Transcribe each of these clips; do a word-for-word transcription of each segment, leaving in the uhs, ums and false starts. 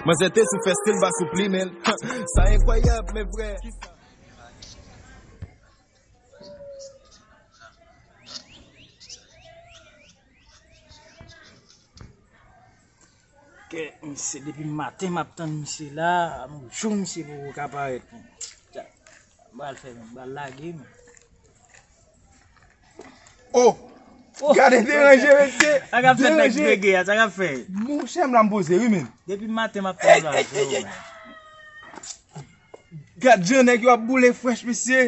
Manzè te sou fè stil ba sou pli, men. Sa enkwayab, men vrè. Kè misye, depi maten m ap tann misye la, m jou misye poko ka parèt, men. M pral fè, men, m pral lage, men. Oh! Oh! Gade deranje, mesye! Sa k ap fèt nèg Deranje! Pege a, sa k ap fèt? Monchè, m la m poze, wi, men. Depi maten m ap tann sa, freo, men. Gad jan nèg yo ap boule frèch, mesye!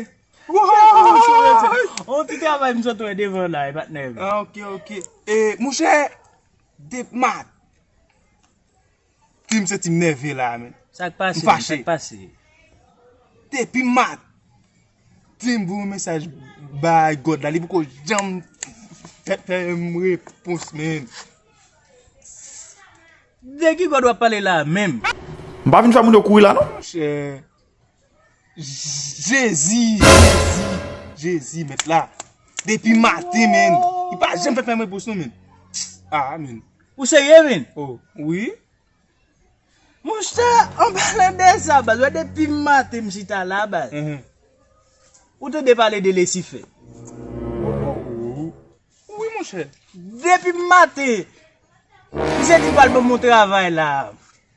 Woy! On ti travay m sot wè devan la, e patnè. Ah, ok, ok. E, monchè, depi mat- Ti m santi m nève la, men. Sa k pase, m fache. Sa k pase? Depi maten m voye yon mesaj bay God la, li poko janm fè, fè m repons, men. De ki God w ap pale la menm? M pa vin fè moun yo kouri la, non. Monchè, Jezi, Jezi, Jezi, mèt la. Depi maten, men. Li pa janm fè, fè m repons, non, men. Ah, men. Ou serye, men? Oh, wi. Monchè, an palan de sa, baz, wè depi maten m chita la, baz. Mhm. Ou tande pale de Lesifè? Oh, oh, oh. Wi, monchè. Depi maten, misye di l pral ban m yon travay la.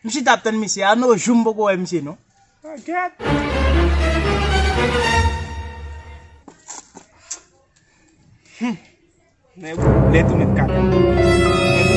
M chita ap tann misye. A no jou m poko wè misye, non. Ah, gad. Hmm. Nèg ou lè tou met kaka. Nèg